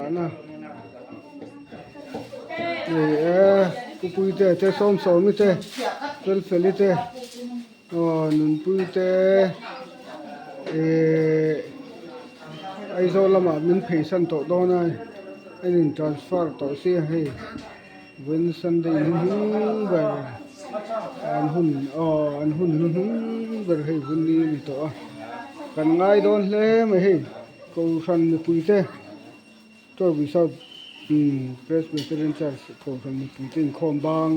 dahna ni e pupuite te sawmsawmi te felfeli te aw nunpui te ihh Aizawl lamah min pheisan tawh dawn a an in transfer tawh sia hei vawiin Sunday hnuhnung ber an hun aw an hun hnuhnung ber hei vun ni a ni tawh a kan ngai dawn hle mai hei Kohhran mipui te Chawlhpui South Presbyterian Church Kohhran mipui te inkhawm bang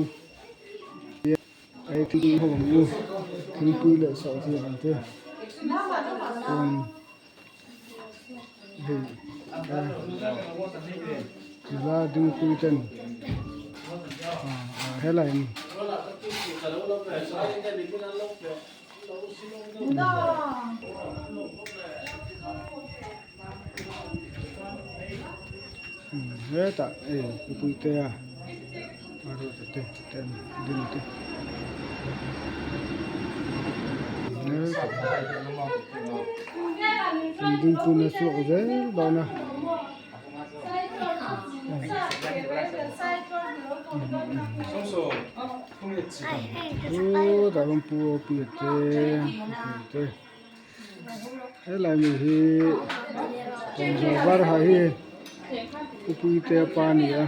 hei thingpui ho ang u thingpui leh sawhchiar ang te chuan hei nula dingpui ten ah helai a ni. Hetah hei pupuitea a ruat te te an ding te an ding pun a chhuak zel dawn a. Chutah chuan pu pi te te helai mi hi thawmhnaw var ha hi pu puitea pa a ni a.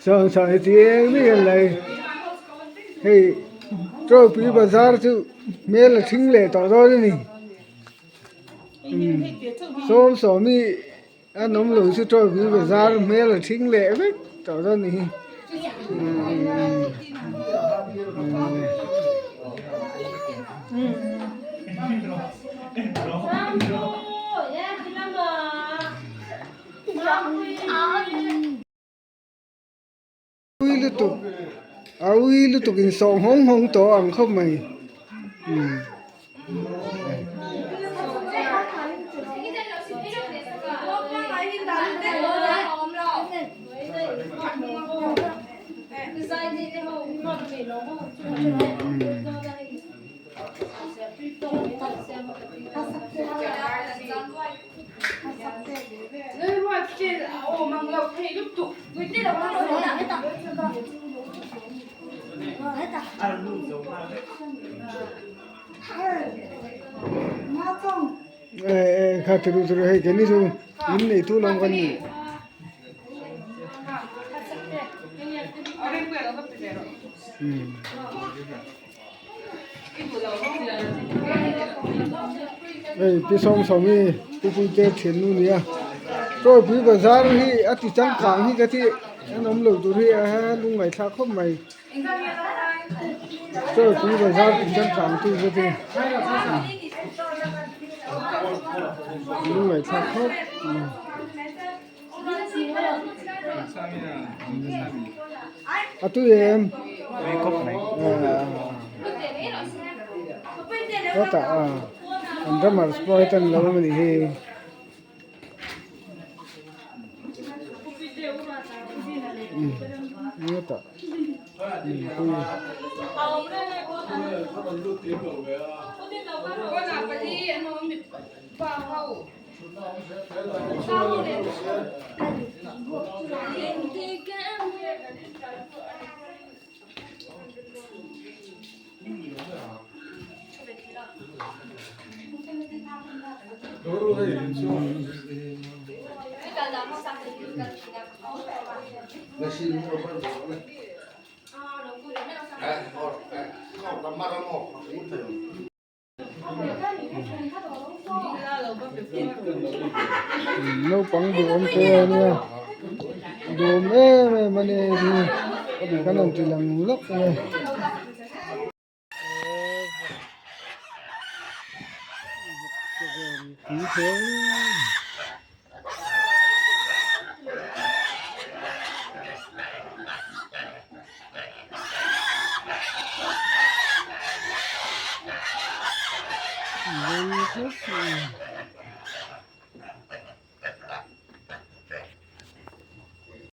Saw hi chiang mai a lai hei trophy bazar chu hmel a thing leh tawh dawn a ni sawm sawm hi a nawm lo chu trophy bazar hmel a thing leh vek tawh dawn a ni hi. Ui lutuk a ui lutuk in sawh nghawng nghawng tawh ang khawp mai umm. Kha turu turu hei keini chu in neitu lam kan ni. Hei pi sawm sawm hi pu puite thiannu a ni a tawipui bazar hi a ti changkang hi ka ti an awm lo tur hi a lungngaih thlak khawp mai tawipui bazar ti changkang tu ka ti lungngaih thlak khawp mai. A tui em? Tui khawp mai. Hetah a an drummers pawh hetan lo awm a nih hi. Hetah nunpui. Naupang duhawm te a nia duhawm em em a ni hei kan rawn ti lang lawk mai. Bon khawp mai.